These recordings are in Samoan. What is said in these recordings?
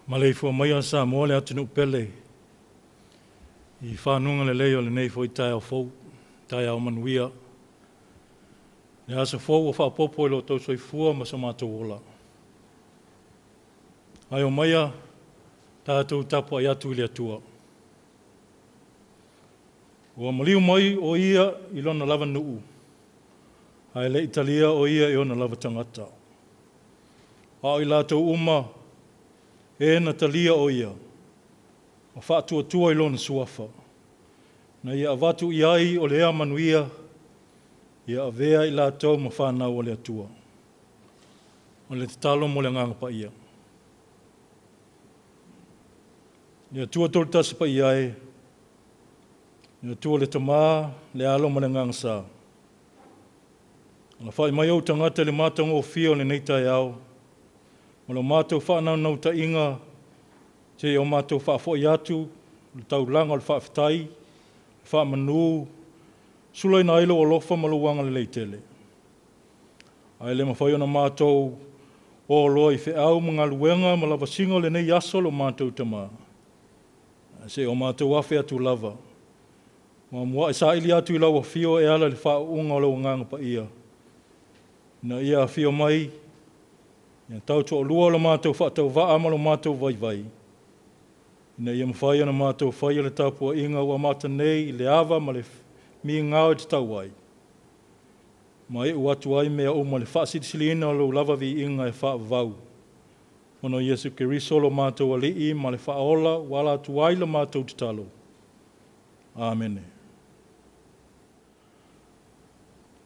Maleifua maia Samoa le atunuu pele i fanuga lelei o lenei foi taeao fou, taeao manuia. Le aso fou ua faaopoopo i lo outou soifua ma so matou ola. Ae omaia tatou tapuai atu i le Atua. Ua maliu mai o ia i lona lava nuu, ae le i talia o ia e ona lava tagata. A o i latou uma e na talia o ia, ma faatuatua i lona suafa, na ia avatu i ai o le ea manuia, ia avea i latou ma fanau a le Atua. O le tatalo mo le Agaga Paia. Le Atua Tolutasi Paia e, le Atua le Tama, le Alo ma le Agaga Sa. Alafai mai ou tagata i le matagofie o lenei taeao, ma lo matou faanaunautaiga, seia o matou faafoi atu le taulaga o le faafetai, le faamanu, sulaina ai lou alofa ma lou agalelei tele. Ae le mafai ona matou oloa i feau ma galuega ma lavasiga o lenei aso lo matou Tama, ae seia o matou afe atu lava, ma muai saili atu i lau afio e ala i le faauuga o lou Agaga Paia, ina ia afio mai, ia tautoalua lo matou faatauvaa ma lo matou vaivai, ina ia mafai ona matou faia le tapuaiga ua amata nei i le ava ma le migao e tatau ai, ma iu atu ai mea uma i le faasilisiliina o lou lava viiga e faavavau, ona o Iesu Keriso lo matou Alii ma le Faaola ua ala atu ai la matou tatalo. Amene.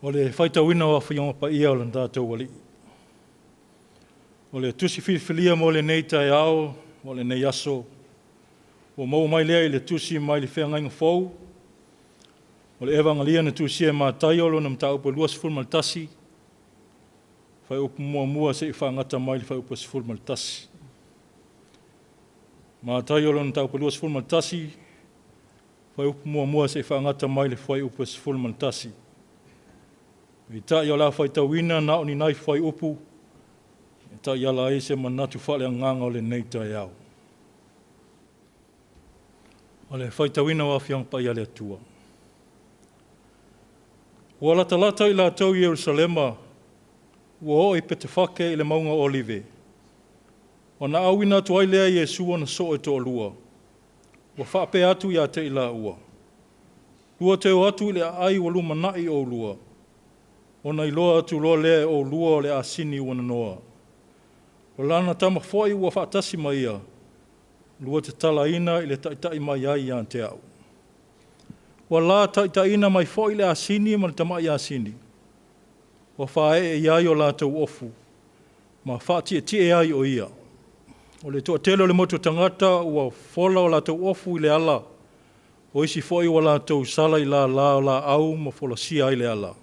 O le faitauina o Afioga Paia o le tatou Alii. O le tusi filifilia mo lenei taeao, mo lenei aso, ua maua mai lea i le tusi mai le Feagaiga Fou, o le Evagelia na tusia e Mataio lona mataupu e 21, fuaiupu muamua seia faagata mai le fuaiupu 11. Mataio lona mataupu 21, fuaiupu muamua seia faagata mai le fuaiupu 11. Peitai o le a faitauina na o ni nai fuaiupu e taiala ai se manatu faaleagaga o lenei taeao. O le faitauina o Afioga Paia a le Atua. Ua latalata i latou i Ierusalema, ua oo i Petefake i le mauga o Olive, ona auina atu ai lea e Iesu ona soo e toalua, ua faapea atu ia te i laua, Lua te o atu i le aai ua lumanai oulua, ona iloa atu loa lea e oulua o le asini ua nanoa. O lana tama foi ua faatasi ma ia, lua te talaina i le taitai mai ai ia te au. Ua la taitaiina mai foi le asini ma le tamai asini, ua faaee i ai o latou ofu, ma faatietie ai o ia. O le toatele o le motu o tagata ua fola o latou ofu i le ala, o isi foi ua latou sala i lala o laau ma folasia ai le ala.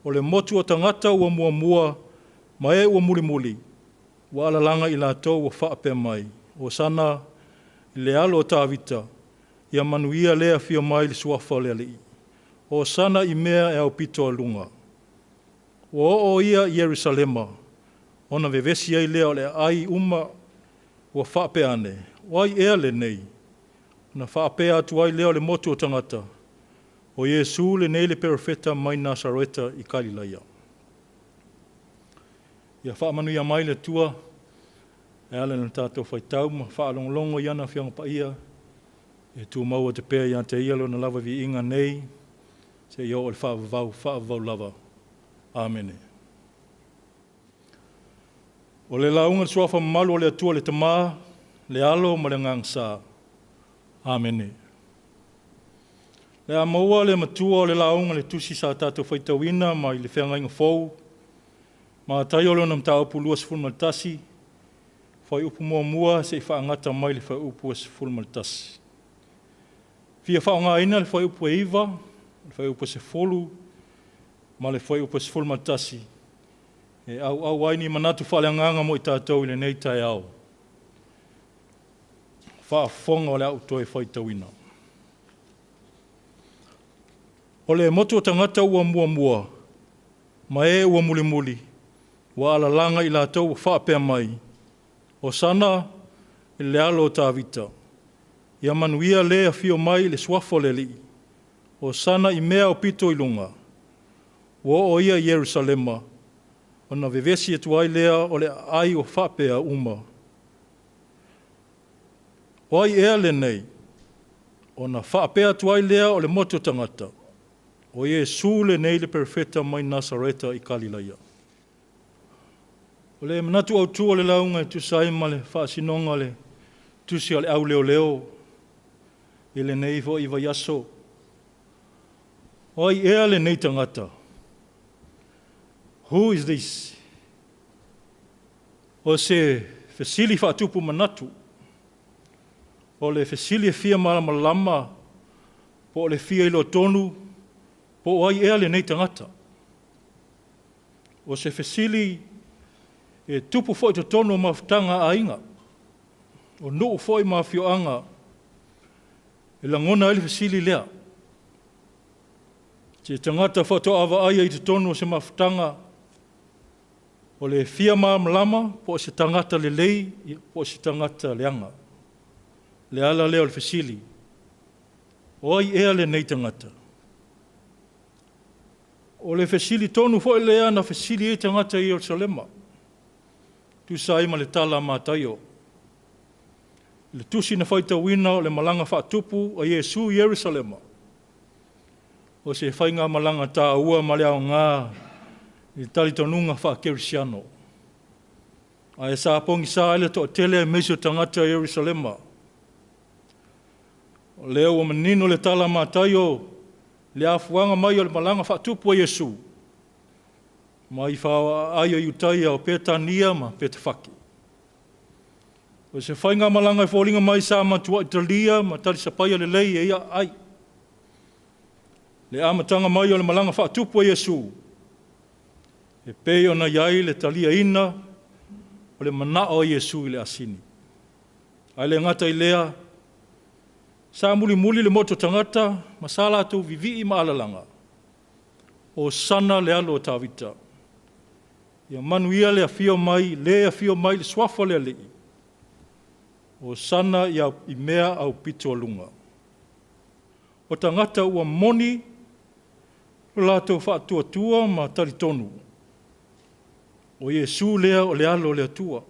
O le motu o tagata ua muamua, ma e ua mulimuli, ua alalaga i latou ua faapea mai, Hosana i le alo o Tavita, ia manuia le afio mai i le suafa o le Alii. Hosana i mea e aupito a luga. Ua oo ia i Ierusalema, ona vevesi ai lea o le aai uma ua faapea ane, o ai ea lenei? Ona faapea atu ai lea o le motu o tagata, o Iesu lenei le perofeta mai Nasareta i Kalilaia. Ia faamanuia mai le Atua e ala i le tatou faitau ma faalogologo i ana Afioga Paia, e tumau atu pea ia te ia lona lava viiga nei, seia oo i le faavavau, faavavau lava. Amene. O le lauga i le suafa mamalu o le Atua le Tama, le Alo ma le Agaga Sa. Amene. Le a maua le matua o le lauga i le tusi sa tatou faitauina mai le Feagaiga Fou, Mataio lona mataupu 21, Fuaiupu 1 seia faagata mai le fuaiupu 11. Fia faaaogaina le fuaiupu e 9, le fuaiupu 10 ma le fuaiupu 11 e auau ai ni manatu faaleagaga mo i tatou i lenei taeao. Faafofoga o le a ou toe faitauina. O le motu o tagata ua muamua, ma e ua mulimuli, ua alalaga i latou ua faapea mai, Hosana i le alo o Tavita. Ia manuia le afio mai i le suafa o le Alii. Hosana i mea aupito i luga. Ua oo ia i Ierusalema, ona vevesi atu ai lea o le aai ua faapea uma, O ai ea lenei? Ona faapea atu ai lea o le motu o tagata, O Iesu lenei le Perofeta mai Nasareta i Kalilaia. O le manatu autu o le lauga e tusa ai ma le faasinoga o le tusi a le Au Leoleo i lenei foi vaiaso, o ai ea lenei tagata? Who is this? O se fesili faatupu manatu, o le fesili e fia malamalama po o le fia iloa tonu po o ai ea lenei tagata. O se fesili e tupu foi i totonu o mafutaga a aiga, o nuu foi ma afioaga e lagona ai le fesili lea. Se tagata faatoa vaaia i totonu o se mafutaga, o le fia malamalama po o se tagata lelei po o se tagata leaga. Le ala lea o le fesili, o ai ea lenei tagata? O le fesili tonu foi lea na fesili ai tagata i Ierusalema, tusa ai ma le tala a Mataio. Le tusi na faitauina o le malaga faatupu a Iesu i Ierusalema, o se faigamalaga taua ma le aoga i le talitonuga faakerisiano. Ae sa pogisa ai le toatele aemaise o tagata i Ierusalema. O lea ua manino le tala a Mataio i le afuaga mai o le malaga faatupu a Iesu, mai faoaaai o Iutaia o Petania ma Petefake. O se faigamalaga e foliga mai sa matuai talia ma talisapaia lelei e ia aai. Le amataga mai o le malaga faatupu a Iesu, e pei ona i ai le taliaina o le manao o Iesu i le asini. Ae le gata i lea, sa mulimuli le motu o tagata ma sa latou vivii ma alalaga, Hosana le alo o Tavita. Ia manuia le afio mai, le afio mai i le suafa o le Alii. Hosana i mea aupito luga. O tagata ua moni lo latou faatuatua ma talitonu, o Iesu lea o le alo o le Atua.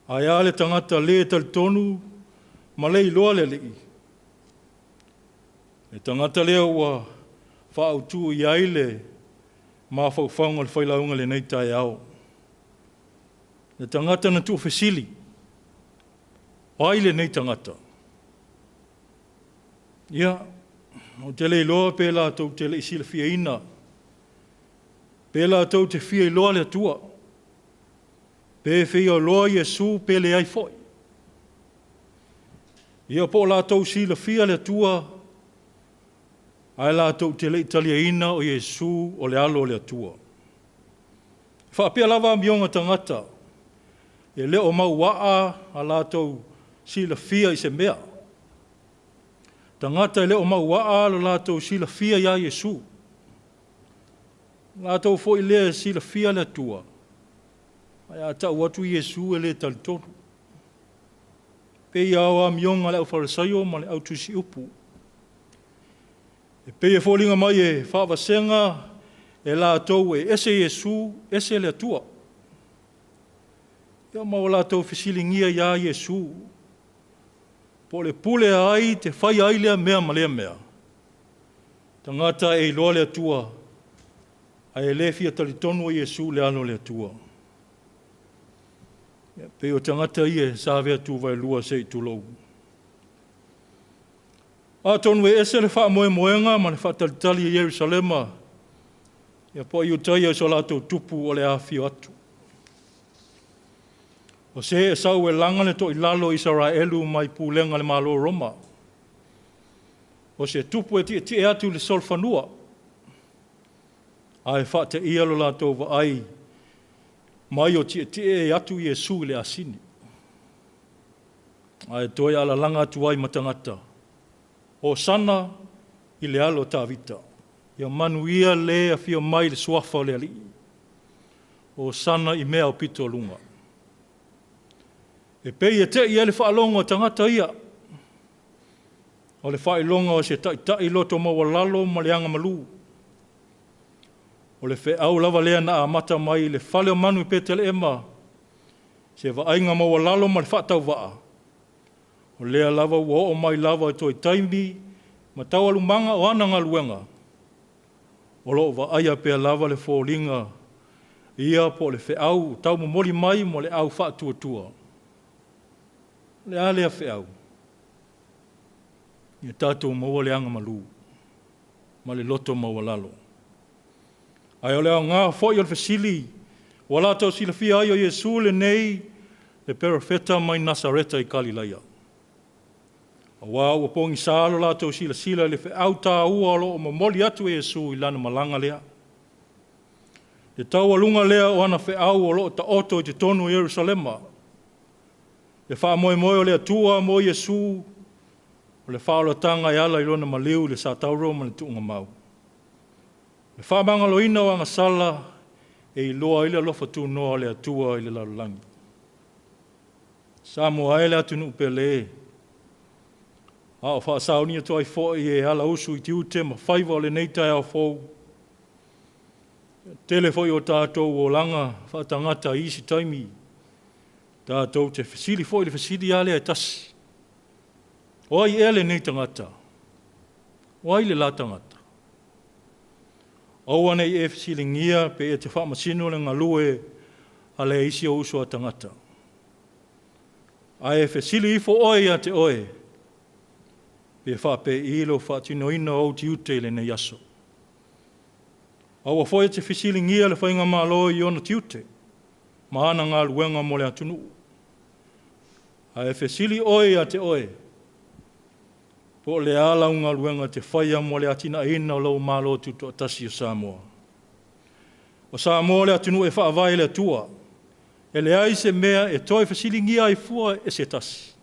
Ae a le tagata le talitonu ma le iloa le Alii? Le tagata lea ua faautu i ai le mafaufauga o le failauga i lenei taeao. Le tagata na tuufesili, o ai lenei tagata? Ia, ou te le iloa pe latou te le i silafiaina, pe latou te fia iloa le Atua, pe fia iloa Iesu pe leai foi. Ia po o latou silafia le Atua, ae latou te le i taliaina o Iesu o le alo o le Atua. E faapea lava amioga tagata, e le o mauaa a latou silafia i se mea. Tagata e le o mauaa lo latou silafia ia Iesu. Latou foi lea e silafia le Atua, ae a tau atu Iesu e le talitonu. Pei lava o amioga a le aufalesaio ma le autusiupu. E pei e foliga mai e faavasega e latou e ese Iesu, ese le Atua. Ia ma ua latou fesiligia ia Iesu, po o le pule a ai te faia ai lea mea ma lea mea? Tagata e iloa le Atua, ae le fia talitonu o Iesu le alo o le Atua. Ia, pei o tagata ia sa avea tuvaelua se i tulou. Atonu e ese le faamoemoega ma le faatalitali i Ierusalema, ia po o Iutaia i so latou tupu o le a afio atu. O se e sau e laga le toilalo o Isaraelu mai pulega a le Malo o Roma. O se tupu e tietie atu i le solofanua, ae faateia lo latou vaai mai o tietie atu Iesu i le asini. Ae toe alalaga atu ai ma tagata, Hosana i le alo o Tavita. Ia manuia le afio mai i le suafa o le Alii. Hosana i mea aupito i luga. E pei e tei ai le faalogo a tagata ia, o le faailoga o se taitai loto maualalo ma le agamalu. O le feau lava lea na amata mai i le fale o manu i Petelehema, se vaaiga maualalo ma le faatauvaa, o lea lava ua oo mai lava i toe taimi ma taualumaga o ana galuega, o lo o vaaia pea lava le foliga ia po o le feau taumomoli mai mo le au faatuatua. O le a lea feau? Ia tatou maua le agamalu ma le loto maualalo. Ae o le aoga foi o le fesili ua latou silafia ai o Iesu lenei le perofeta mai Nasareta i Kalilaia. Aua ua pogisa lo latou silasila i le feau taua o lo o momoli atu e Iesu i lana malaga lea. Le taualuga lea o ana feau o lo o taoto i totonu o Ierusalema. Le faamoemoe o le Atua mo Iesu, o le faaolataga e ala i lona maliu i le satauro ma le tuugamau. Le faamagaloina o agasala e iloa ai le alofa tunoa o le Atua i le lalolagi. Samoa e le atunuu pele, a o faasauni atu ai foi e ala usu i tiute ma faiva o lenei taeao fou, e tele foi o tatou olaga faatagata i isi taimi, tatou te fesili foi i le fesili lava lea e tasi, o ai ea lenei tagata? O ai le la tagata? Aua ne i e fesiligia pe e te faamasino le galue a le isi ou uso a tagata. Ae fesili ifo oe ia te oe, pe faapei lou faatinoina o ou tiute i lenei aso. Aua foi e te fesiligia le Faigamalo i ona tiute ma ana galuega mo le atunuu. Ae fesili oe ia te oe, po o le a lau galuega e te faia mo le atinaeina o lou Malo Tutoatasi o Samoa. O Samoa o le atunuu e faavae i le Atua. E leai se mea e toe fesiligia ai fua e se tasi,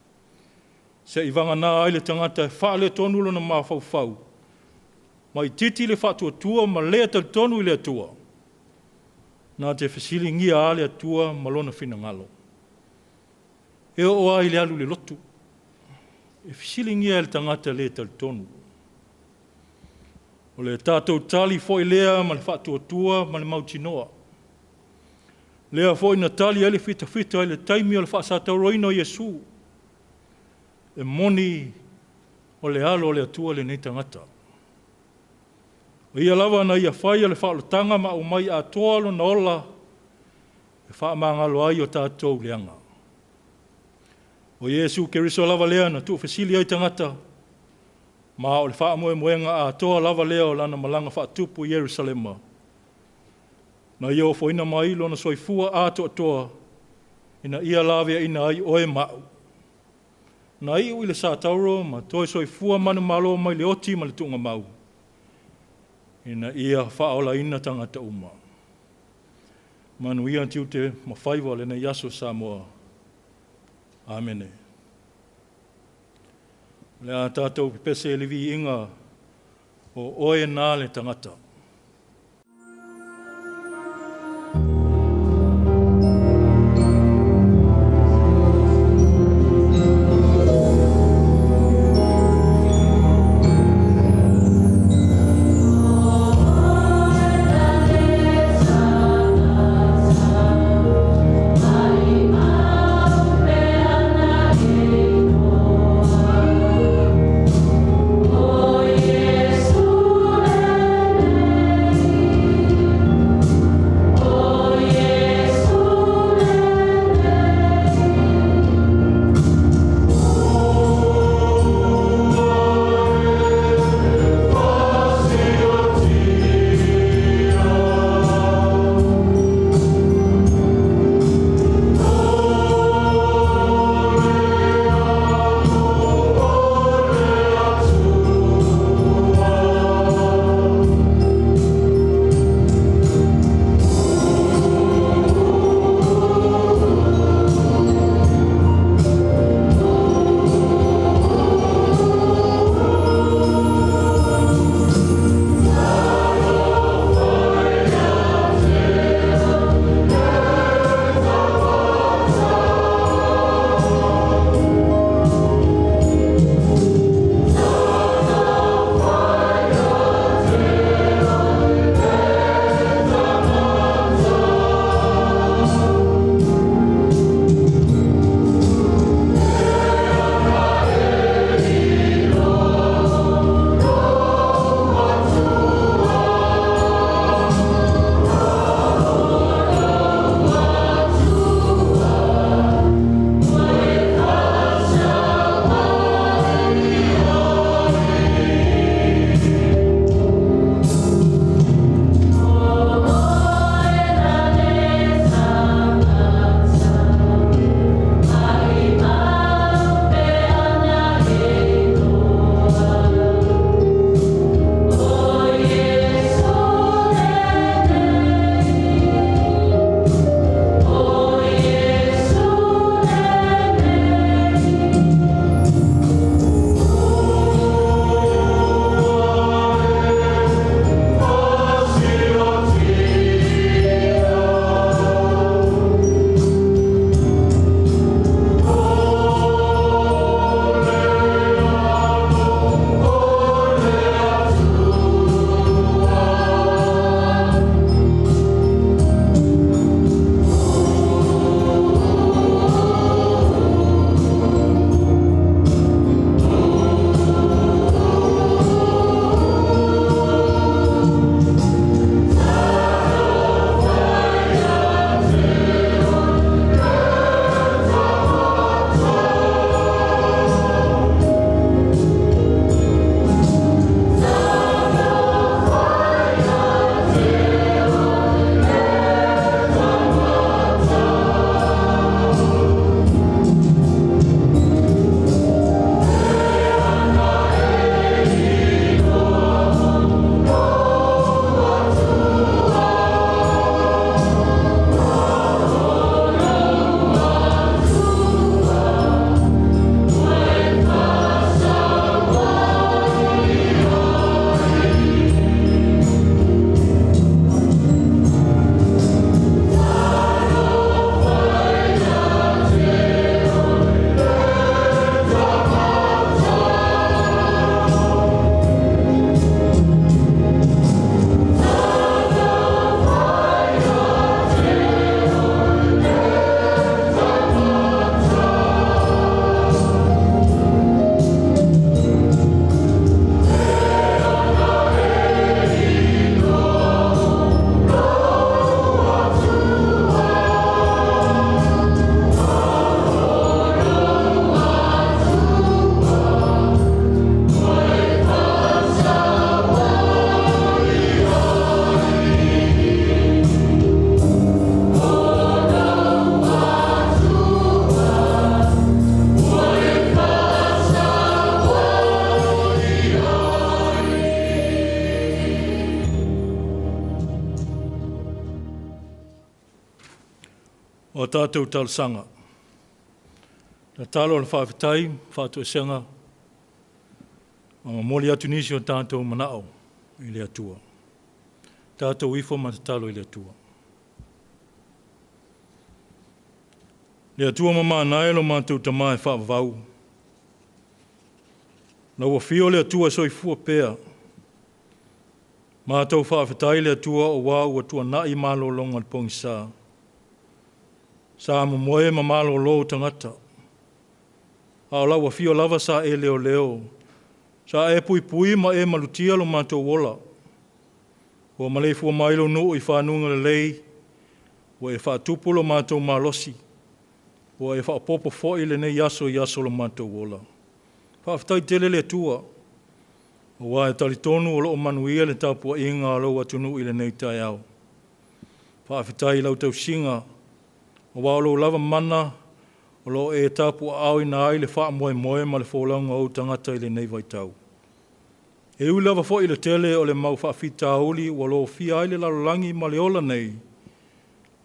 seia vagana ai le tagata e faaletonu lona mafaufau, ma itiiti le faatuatua ma le talitonu i le Atua, na te fesiligia lava le Atua ma lona finagalo. E oo lava i le alu i le lotu, e fesiligia e le tagata le talitonu. O le tatou tali foi lea ma le faatuatua ma le mautinoa. Lea foi na tali ai le fitafita i le taimi o le faasatauroina o Iesu. E moni o le alo o le Atua lenei tagata. O ia lava na ia faia le faaolataga ma aumai atoa lona ola e faamagalo ai o tatou leaga. O Iesu Keriso lava lea na tuufesili ai tagata, ma o le faamoemoega atoa lava lea o lana malaga faatupu i Ierusalema, na ia ofoina mai lona soifua atoatoa ina ia laveaiina ai oe ma au. Na iu i le satauro ma toe soifua manumalo mai le oti ma le tuugamau, ina ia faaolaina tagata uma. Manuia tiute ma faiva o lenei aso Samoa. Amene. O le a tatou pepese i le viiga o oe na le tagata. O a tatou talosaga. Tatalo o le faafetai, faatoesega, ma momoli atu nisi o tatou manao i le Atua. Tatou ifo ma tatalo i le Atua. Le Atua mamana e lo matou Tama e faavavau, Lau afio le Atua e soifua pea, matou faafetai le Atua aua ua tuanai malologa o le pogisa. Sa momoe ma malolo ou tagata, a o lau afio lava sa e leoleo, sa e puipui ma e malutia lo matou ola. Ua maleifua mai lou nuu i fanuga lelei, ua e faatupu lo matou malosi, ua e faaopoopo foi lenei aso i aso o lo matou ola. Faafetai tele le Atua, aua e talitonu o lo o manuia le tapuaiga a lou atunuu i lenei taeao. Faafetai i lau tausiga, aua o lou lava mana o lo o e tapuaaoina ai le faamoemoe ma le folauga o ou tagata i lenei vaitau. E ui lava foi i le tele o le mau faafitauli ua lofia ai le lalolagi ma le ola nei,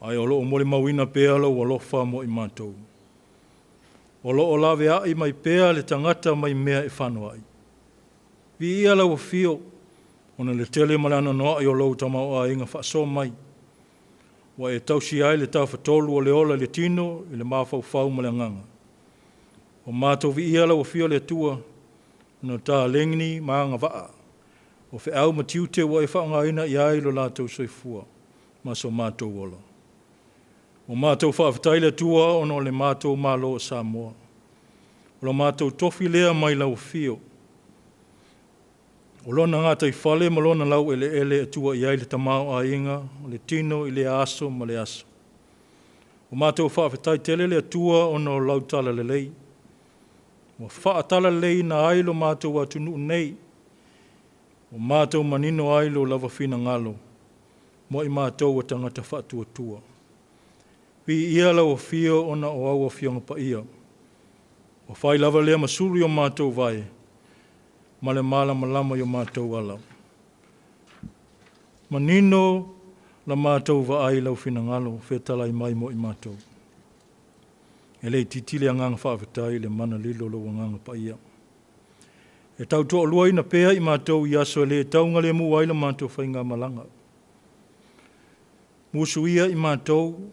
ae o lo o molimauina pea lou alofa mo i matou. O lo o laveai mai pea le tagata mai mea e fano ai. Viia lau afio, ona o le tele ma le anoanoai o lou tamaoaiga faasoa mai, ua e tausi ai le tafatolu o le ola i le tino, i le mafaufau ma le agaga. Ua matou viia lau afio le Atua, ona o taleni ma agavaa, o feau ma tiute ua e faaaogaina i ai lo latou soifua ma so matou ola. Ua matou faafetai le Atua ona o le matou Malo o Samoa. O lo matou tofi lea mai lau afio. O lona gataifale ma lona laueleele e tua i ai le tamaoaiga o le tino i lea aso ma lea aso. Ua matou faafetai tele le Atua ona o lau talalelei, ua faatalaleleiina ai lo matou atunuu nei, ua matou manino ai lou lava finagalo mo i matou o tagata faatuatua. Viia lau afio ona o au Afioga Paia, ua fai lava lea ma sulu i o matou vae, ma le malamalama i o matou ala. Manino la matou vaai i lau finagalo fetalai mai mo i matou. E le itiiti le agaga faafetai i le mana lilo o lou Agaga Paia. E tautoaluaina pea i matou i aso e le taugalemu ai la matou faigamalaga. Musuia i matou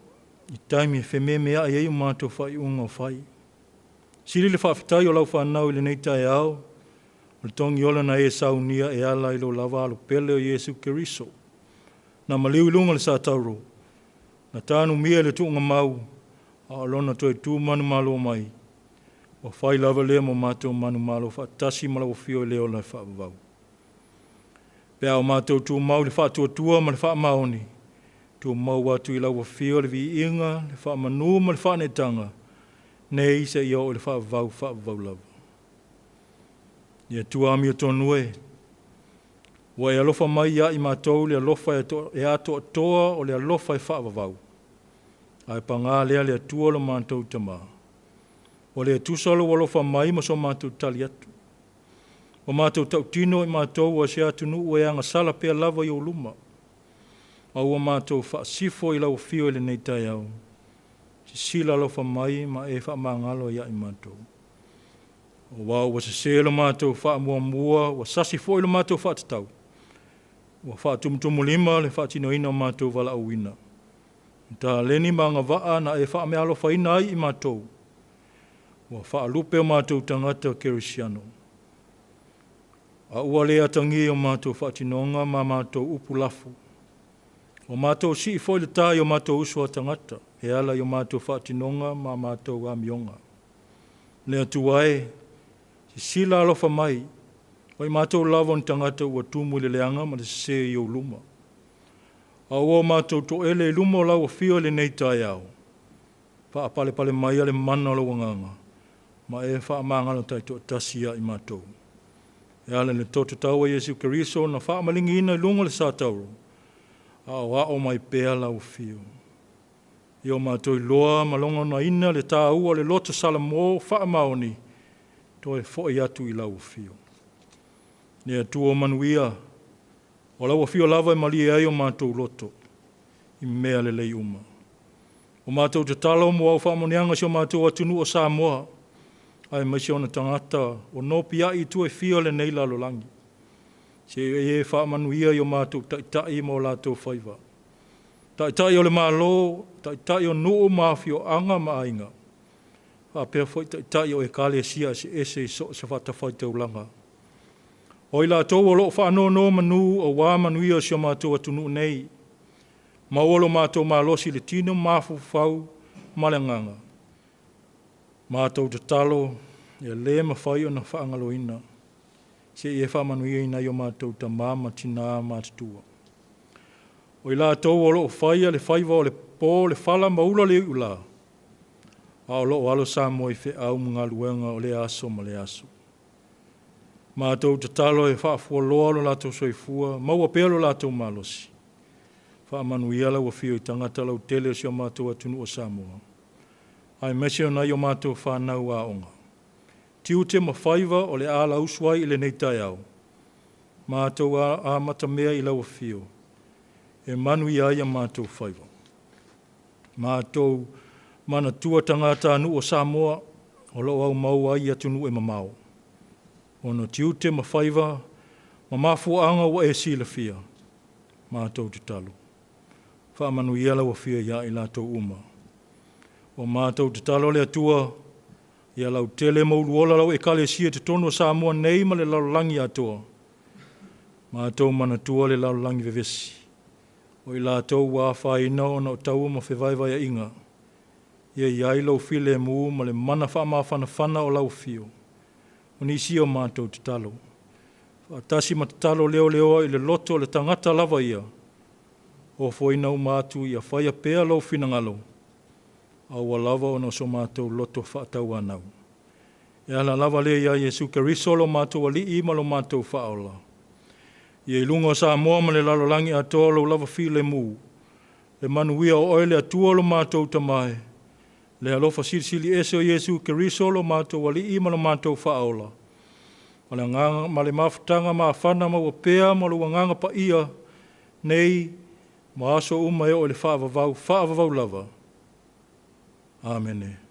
i taimi e fememeai ai o matou faaiuga o fai. Sili le faafetai o lau fanau i lenei taeao, o le togiola na e saunia e ala i lou lava alo pele o Iesu Keriso, na maliu i luga o le satauro, na tanumia i le tuugamau, a o lona toe tu manumalo mai, ua fai lava lea ma matou manumalo faatasi ma lau afio i le ola e faavavau. Pe a o matou tumau i le faatuatua ma le faamaoni, tumau atu i lau afio le viiga, le faamanu ma le faaneetaga, nei seia oo i le faavavau, faavavau lava. Le Atua amiotonu e, ua e alofa mai ia i matou i le alofa e atoatoa o le alofa e faavavau, ae paga lea le Atua lo matou Tama, ua le tusa lou alofa mai ma so matou tali atu. Ua matou tautino i matou o se atunuu e agasala pea lava i ou luma, a ua matou faasifo i lau afio i lenei taeao, sisila alofa mai ma e faamagalo ia i matou. Aua ua sese lo matou faamuamua, ua sasi foi lo matou faatatau, ua faatumutumulima le faatinoina o matou valaauina. Taleni ma agavaa na e faameaalofaina ai i matou, ua faalupe o matou tagata kerisiano. A ua le atagia i o matou faatinoga ma matou upu lafo, ua matou sii foi le ta i o matou uso a tagata, e ala i o matou faatinoga ma matou amioga. Le Atua e, sisila alofa mai, o i matou lava o ni tagata ua tumu i le leaga ma le sese i ou luma. A ua matou toele i luma o lau afio i lenei taeao, faapalepale maia le mana o lou agaga, ma e faamagalo taitoatasi ia i matou. E ala i le toto taua Iesu Keriso na faamaligiina i luga o le satauro, a o ao mai pea lau afio. Ia o matou iloa ma logonaina le tāua o le loto Salamo faamaoni, toe foi atu i lau afio. Le Atua o manuia, o lau afio lava e malie ai o matou loto i mea lelei uma. O matou tatalo mo au faamanuiaga i si o matou atunuu o Samoa, aemaise ona tagata o nopiai i tua e fia o lenei lalolagi. Se i e faamanuia i o matou taitai ma o latou faiva. Taitai o le Malo, taitai o nuu ma afioaga ma aiga, faapea foi taitai o ekalesia eseese i so o se fatafaitaulaga. O i latou o lo o faanonomanu aua manuia o si o matou atunuu nei, maua lo matou malosi i le tino ma mafaufau ma le agaga. Matou tatalo e le mafai ona faagaloina, se i e faamanuia i nai o matou tama ma tina matutua. O i latou o lo o faia le faiva o le po le fala ma ula le iula, a o lo o alo Samoa i feau ma galuega o lea aso ma lea aso. Matou tatalo e faafualoa lo latou soifua, maua pea lo latou malosi, faamanuia lau afio i tagata lautele o si o matou atunuu o Samoa, aemaise o nai o matou fanau aoga. Tiute ma faiva o le a alausu ai i lenei taeao, matou amatamea i lau afio, e manuia ai a matou faiva. Matou manatua tagatanuu o Samoa o lo o aumau ai i atunuu e mamao, ona o tiute ma faiva ma mafuaaga ua e silafia, matou tatalo, faamanuia lau Afio ia i latou uma. Ua matou tatalo le Atua, ia lautele ma uluola lau Ekalesia i totonu o Samoa nei ma le lalolagi atoa. Matou manatua le lalolagi vevesi, o i latou ua afaina ona o taua ma fevaevaeaiga, ia i ai lou filemu ma le mana faamafanafana o lau afio. O nisi o matou tatalo, faatasi ma tatalo leoleoa i le loto o le tagata lava ia, ofoina uma atu ia faia pea lou finagalo, aua lava ona o so matou loto faatauanau. E ala lava lea ia Iesu Keriso lo matou Alii ma lo matou Faaola. Ia i luga o Samoa ma le lalolagi atoa lou lava filemu, le manuia o oe le Atua lo matou Tama e, le alofa silisili ese o Iesu Keriso lo matou Alii ma lo matou Faaola, ma le agaga ma le mafutaga mafana maua pea ma lou Agaga Paia, nei ma aso uma e oo i le faavavau, faavavau lava. Amene.